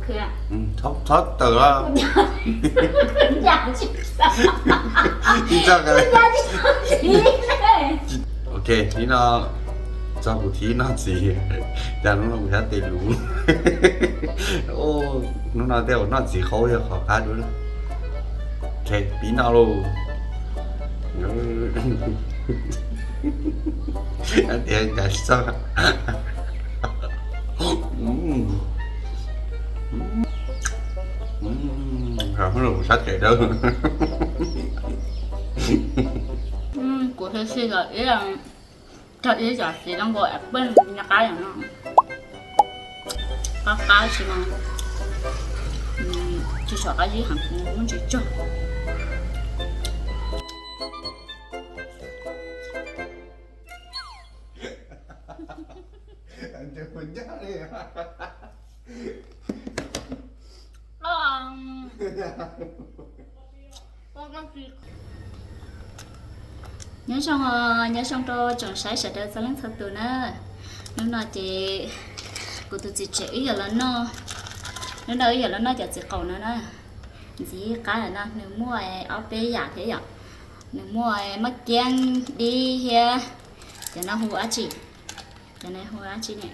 Txhob tawm os. Ib txoj, ok, ib no txog kuv thiab noj txiv, cas hnub no kuv sab tes luv. Hnub no tej zaum noj txiv qaub yog qhov qab dua. Ok, pib noj lauj. Tias cas txog. Kuv xav si ib, tag ib yam txiv zoo nkaus peb noj qab yom no. Qab qab tsis mas tsis tshua qab zib heev, muab ntsis tsog. Nyob zoo, nyob zoo rau tsoom saib sawv daws txhua leej txhua tus na. Hnub no ces kuv tus txiv tsev wb yuav los noj, hnub no wb yuav los noj cov txiv qaub no na. Ntxiv qab no nws muaj ob peb yam thiab yom. Nws muaj maj kiab dib thiab, cov no hu dab tsi? Cov no hu dab tsi ne?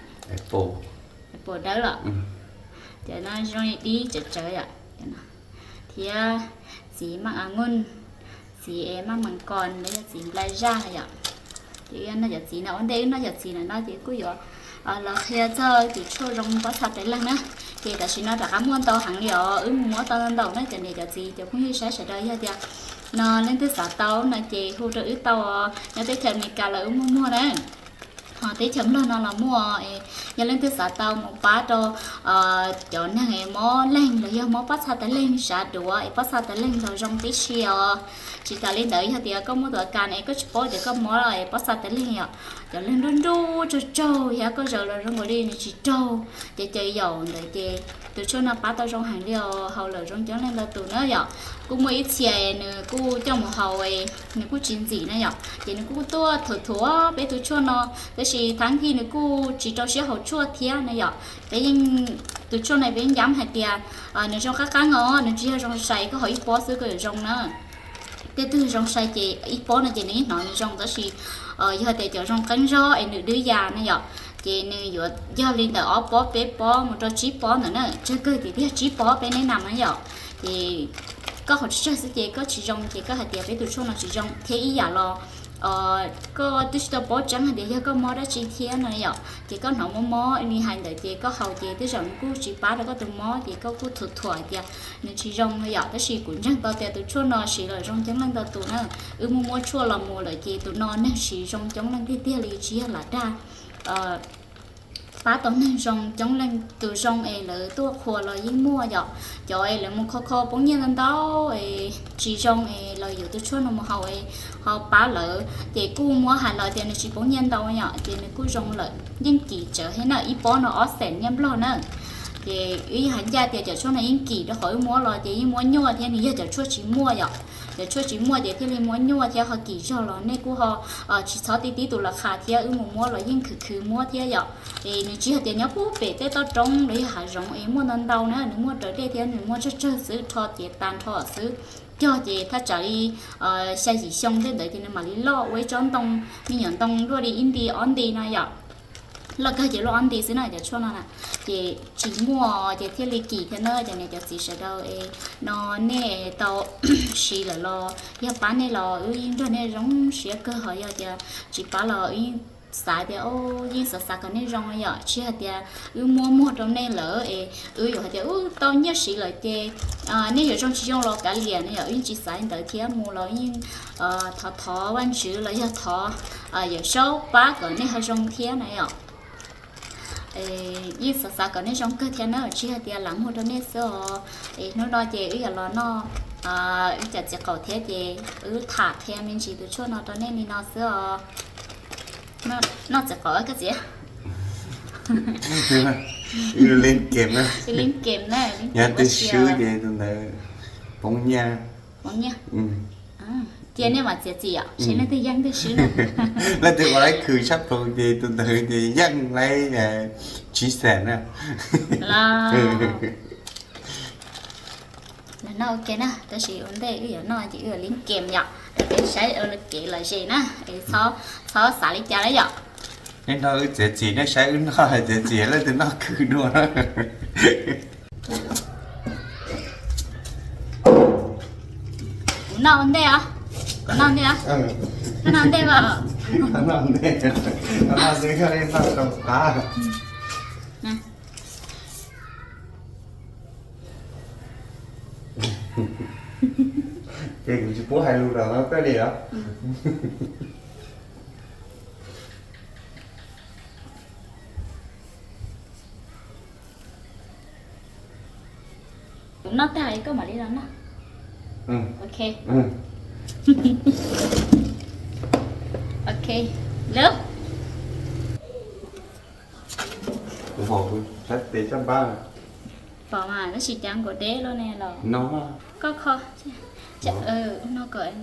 Pos dawb los? Cov no zoo li dib tsawv tsawv yom. Thiab txiv maj a nuj, txiv es maj mees kos los yog txiv nplai zaj na yom. Ces wb noj cov txiv no, ua ntej wb noj cov txiv no no ces kuj yuav los qhia txog tus tshuaj zoo pob txha tais leeg na. Ces tam sim no rov qab muaj ntau heev li os, wb mus muab tau ntau ntau na cov niam cov txiv cov phooj ywg saib sawv daws. Yog tias no leej twg xav tau no ces hu rau wb tau os, nyob teb chaws Amelikas los wb muaj muag na. Ho teb chaws Nplog no los muaj. Yog leej twg xav tau mus pab rau cov neeg es mob leeg los yog mob pob txha tais leeg, sav duav es pob txha tais leeg los zoo tib si os. Tsis tas li ntawd yog tias koj muaj tus a kas es koj tsis paub tias koj mob pob txha tais leeg yom, cov leeg nruj nruj tsaug tsaug thiab koj zaws los zoo nkaus li nws tsis raug, ces caw yaum ntawd ces tus tshuaj no pab tau zoo heev li os, haus lawm zoo coob leej ntau tus na yom. Kuj muaj ib txhia nws kuj coj mus haus, nws kuj tsis ntxim na yom, ces nws kuj tuaj thuam thuam peb tus tshuaj no, tab sis thab thij nws kuj tsis rau siab haus tshuaj thiab na yom. Peb yeej, tus tshuaj no peb yeej yam hais tias nws zoo qab qab os, nws tsis yog zoo sai koj haus ib pob xwb koj yuav zoo na. Tej tug zoo sai ces ib pob no ces nws yeej hnov nws zoo, tab sis yog tias cov zoo qeeb zog es nws dwb ya na yom, ces nws yuav yog li ntawm ob pob peb pob mus rau tsib pob ntawd na, tsawg kawg tiag tiag tsib pob peb neb nam na yom. Ces koj haus tsawg tsawg xwb ces koj tsis zoo, ces koj hais tias peb tus tshuaj no tsis zoo thiab ib yam los koj twb tsis tau paub tseeb hais tias yog koj mob dab tsi thiab no yom, ces koj hnov mob mob li hais ntawd ces koj haus ces tej zaum nws kuj tsis pab rau koj tus mob ces koj kuj thuam thuam hais tias nws tsis zoo no yom. Tab sis kuv ntseeg tau tias tus tshuaj no siv lawm zoo coob leej ntau tus na, wb muaj muab tshuaj los mus lawm ces tus no neeg siv zoo coob leej tiag tiag li tsis yog lam dag. Pab tau neeg zoo coob leej, tus zoo es lawv tuaj qhuas los yeej muaj yom, cov es lawv mus kho kho poob nyiaj ntau ntau es tsis zoo es los yuav tus tshuaj no mus haus es ho pab lawv ces kuj muab hais los tias nws tsis poob nyiaj ntau yom, ces nws kuj zoo lawm yeej kim tsawv thiab na, ib pob no ob xees nyiaj Nplog na. Ces wb yeej hais ncaj tias cov tshuaj no yeej kim rau qhov wb muab los ces yeej muab nyuaj thiab nws yog cov tshuaj tsis muaj yom, cov tshuaj tsis muaj ces thiaj li muab nyuaj thiab ho kim zog los nej kuj ho tsis txhob ti tib tus los qha thiab wb mus muab los yeej khwv khwv muab thiab yom. Es nws tsis yog tias nyob puag pem tej toj roob los yog hav zoov es muaj ntau ntau na, nws muaj raws dej thiab nws muaj tsawg tsawg xwb, rho ces tas nrho xwb. Cog ces thaj tsam li xya yim xyoo tej ntawd ces nws mam li loj ua ib tsob ntoo, me nyuam ntoo luaj li ib nti ob nti no yom. Loj kawg ces luaj ob nti xwb na cov tshuaj no na. Ces tsis muaj ces thiaj li kim thiab na cov niam cov txiv sawv daws es no nej tau siv lawm los yog pab nej los wb yeej nrog nej zoo siab kawg, ho yog tias tsis pab los wb yeej xav tias yeej xav xav kom nej zoo yom, tsis hais tias wb muab muag rau nej lawm es wb yuav hais tias wb tau nyiaj siv lawm ces nej yuav zoo tsis zoo los kav liam no yom, wb yeej tsis xav li ntawd thiab, mus los yeej thov thov Vajtswv los yog thov Yawm Saub pab kom nej ho zoo thiab na yom. Yeej xav xav kom nej zoo kawg thiab na, tsis hais tias lam muag rau nej xwb os. Es hnub no ces wb yuav los noj wb cov txiv qaub thiab ces wb tham qhia me ntsis tus tshuaj no rau nej li no xwb os. Noj txiv qaub koj txiv. Leej kem na, leej kem na, yog twg swb ces tus ntawd poob nyiaj. Poob nyiaj. Cia nej mam txiav txim os, seb leej twg yeej twg swb na. Leej twg ua laib khwv tshaj plaws ces tus ntawd ces yeej laib tsib xees na. Los Los noj ua ke na, tab sis ua ntej wb yuav noj ces wb yuav lim kem yom, rau peb saib ua kev lom zem na, es txhob xav li cas na yom. Nej nrog wb txiav txim, nej saib wb noj txiav txim leej twg noj khwv dua na. Kuv noj ua ntej os, kuv noj ntej os, noj ntej os. Noj ntej, noj ntej, noj rau qab. Ces kuv tsis pub hais lus rau koj li os. Kuv noj tag koj mam li los noj. Ok. Ok, lawm. Pom mas, tab sis cas nkaus deb luaj ne los. Koj kho, no kom.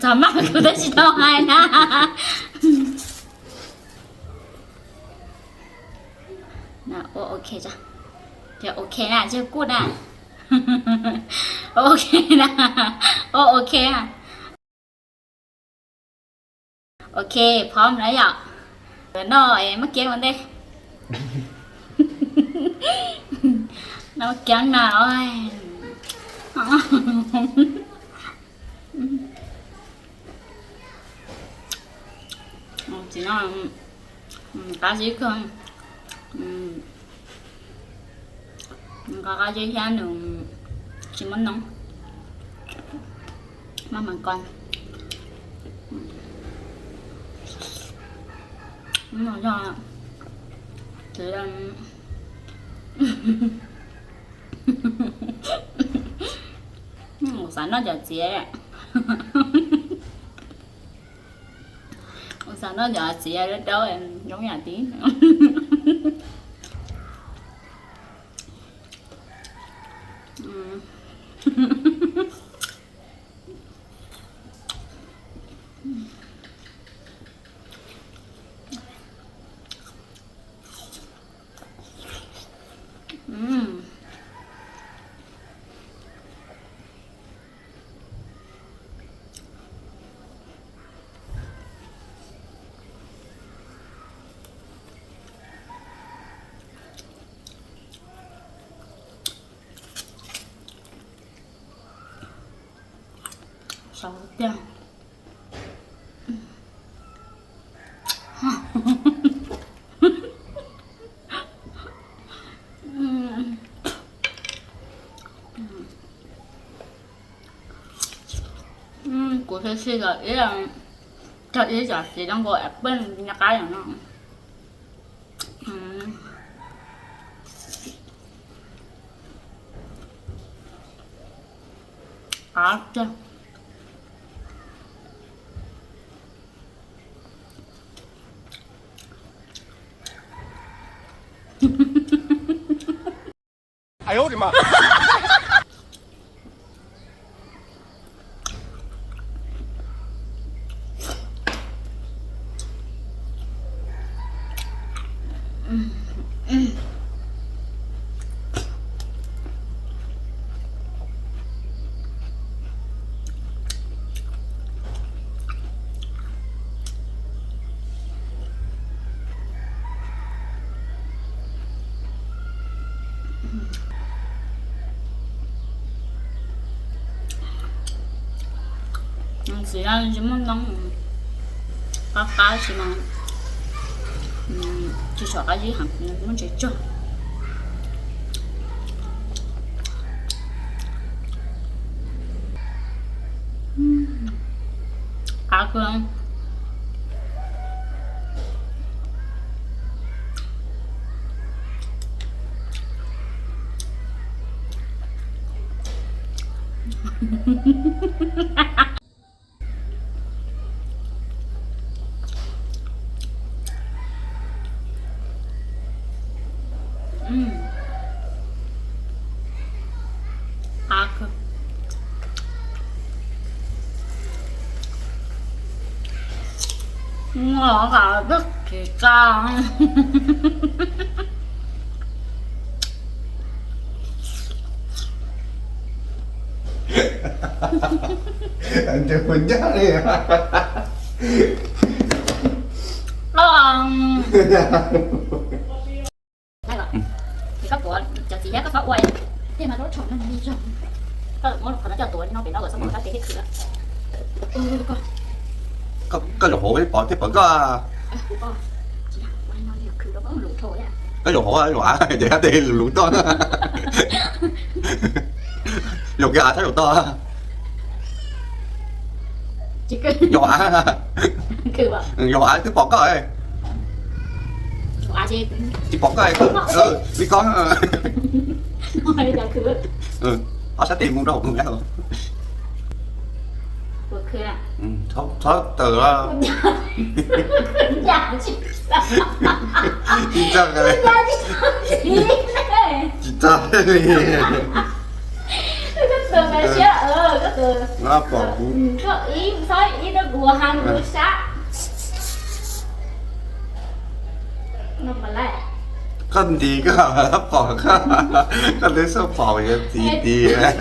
Txog maj kuv twb tsis tau hais na. Ua ok, ok na, tsis kuj na. Ok na, ua ok na. Ok, phob lawm yom. Yuav noj es muab kiab ua ntej. Noj kiab na. Tsis no, qab zib kawg. Nqa qab zib thiab nws tsis muaj noob. Maj mam kos. Yog txiv, kuv xav noj cov txiav. Kuv xav noj cov txiav dawb dawb, zoo yam tib. Sov tiag. Kuv xav xav los ib, cog ib cov txiv zoo nkaus apple nyob qab no. Qab tiag. Txiv no tsis muaj noob, qab qab tsis mas, tsis tshua qab zib heev, muaj ntses tsuag. Qab kawg. Qab kawg. Nqa twb khiv tsa. Tus mus ncaj li. Koj tuav cov txiv thiab koj txhob ua tej mas lub tshom no li zoo. Koj muab qhov no coj tuav no pem no kom txhob muaj sab tes thiab khwv. Koj zaum hauv pom thiab pom koj. Koj zaum hauv zaum av ces tej lus lus toj. Zaum kiag av txhob zaum toj. Zaum av, zaum av twb pom koj. Tsis pom koj li ko. Ob sab tes mus rau hauv. Txhob tawm. Tsis txog li. Tsis txog li. Pom kuv. Koj nti koj pom koj, koj twb xub pom yuav txiv tiag.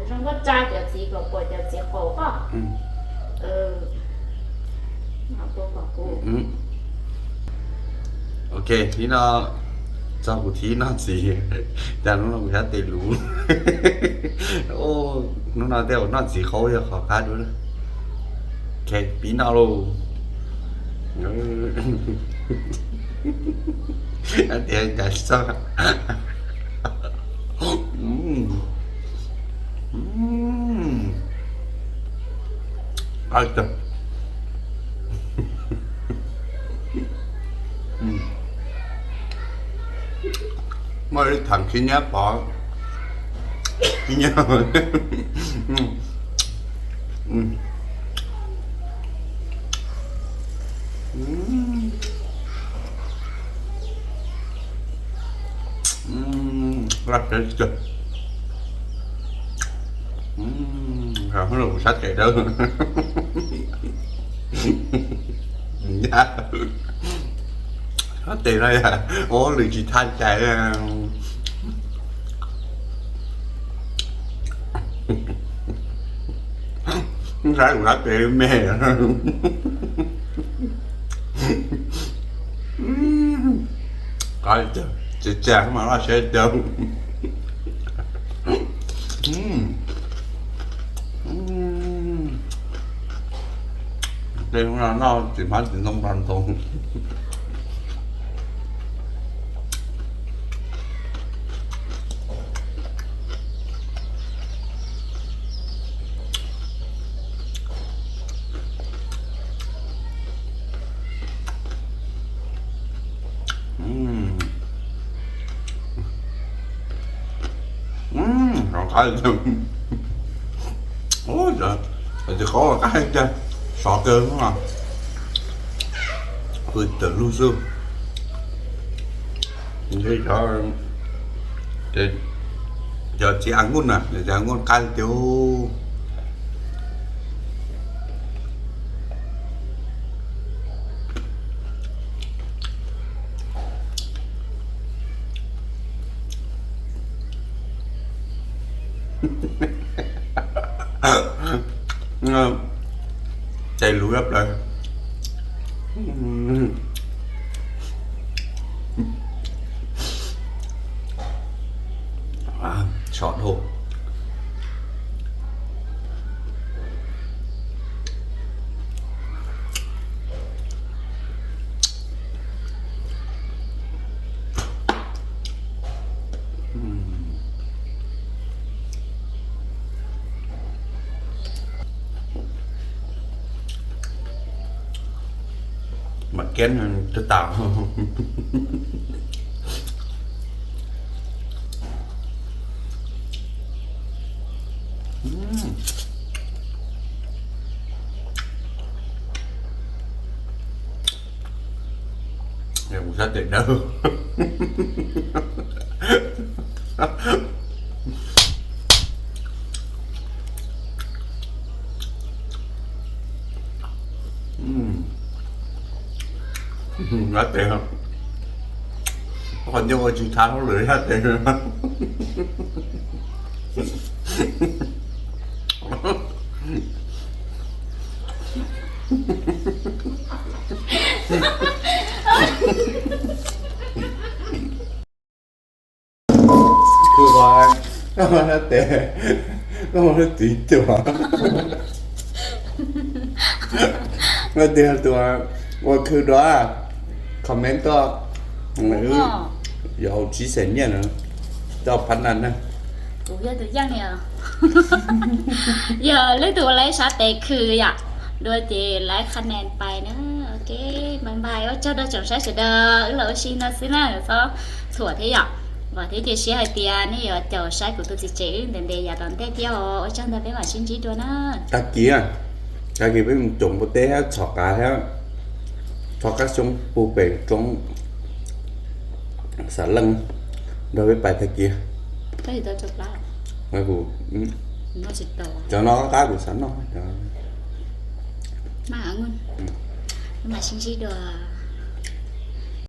Zoo nkauj tsa cov txiv kom pom cov txiv qaum koj. Ok, hnub no txog kuv thib noj txiv, cas hnub no kuv sab tes luv. Hnub no tej zaum noj txiv qaub yog qhov qab dua. Ok, pib noj lauj. Tias cas tsis txog. Muaj ib tham khib nyiab pov, khib nyiab. Laj peb kawg. Hnub no kuv sab tes dawb. Nyab, sab tes no yog ua hauj lwm tsis thaj cai. Saib kuv sab tes me. Qab tsa mas laj siab rau. Tej hnub no noj txiv hmab txiv ntoo npog ntoo. Ua qab, ua txiv qaub qab tiag, sov kawg no. Pw tawm lug xwb. Cov txiv a nkuj na, cov txiv a nkuj qab tiag. Tes luv ib plaws. Sov dhau. Mam kiab twb tas. Kuv sab tes dawb. Sab tes, Qhov ncauj ua tsis tau hauj lwm yog tes. Koj tes, koj mus lub txiv cuam. Leej twg tus ua khw dua, comment tuaj, yuav hauv tsib xees nyiaj na, coj phab na na. Kuv yog tus yeej li os. Yog leej twg ua laiv sab tes khw yom, dua ces laiv qha nes pais na. Ok, bye bye, ua tsaug rau tsoom saib sawv daws, wb los ua si no xwb na, txhob thuam thiab yom. Vam thiab cia siab hais tias nej yuav caum saib kuv tus txiv tsev wb ntev ntev yav tom ntej thiab os. Ua tsaug ntau, peb mam sib ntsib dua na. Tag kis, tag kis peb mus caum npua teb thiab txhom qav thiab, txhom qab xyoob pug pem roob Xav Leej, nrog peb pais tag kis. Cov no qab kuv xav noj. Mam sib ntsib dua.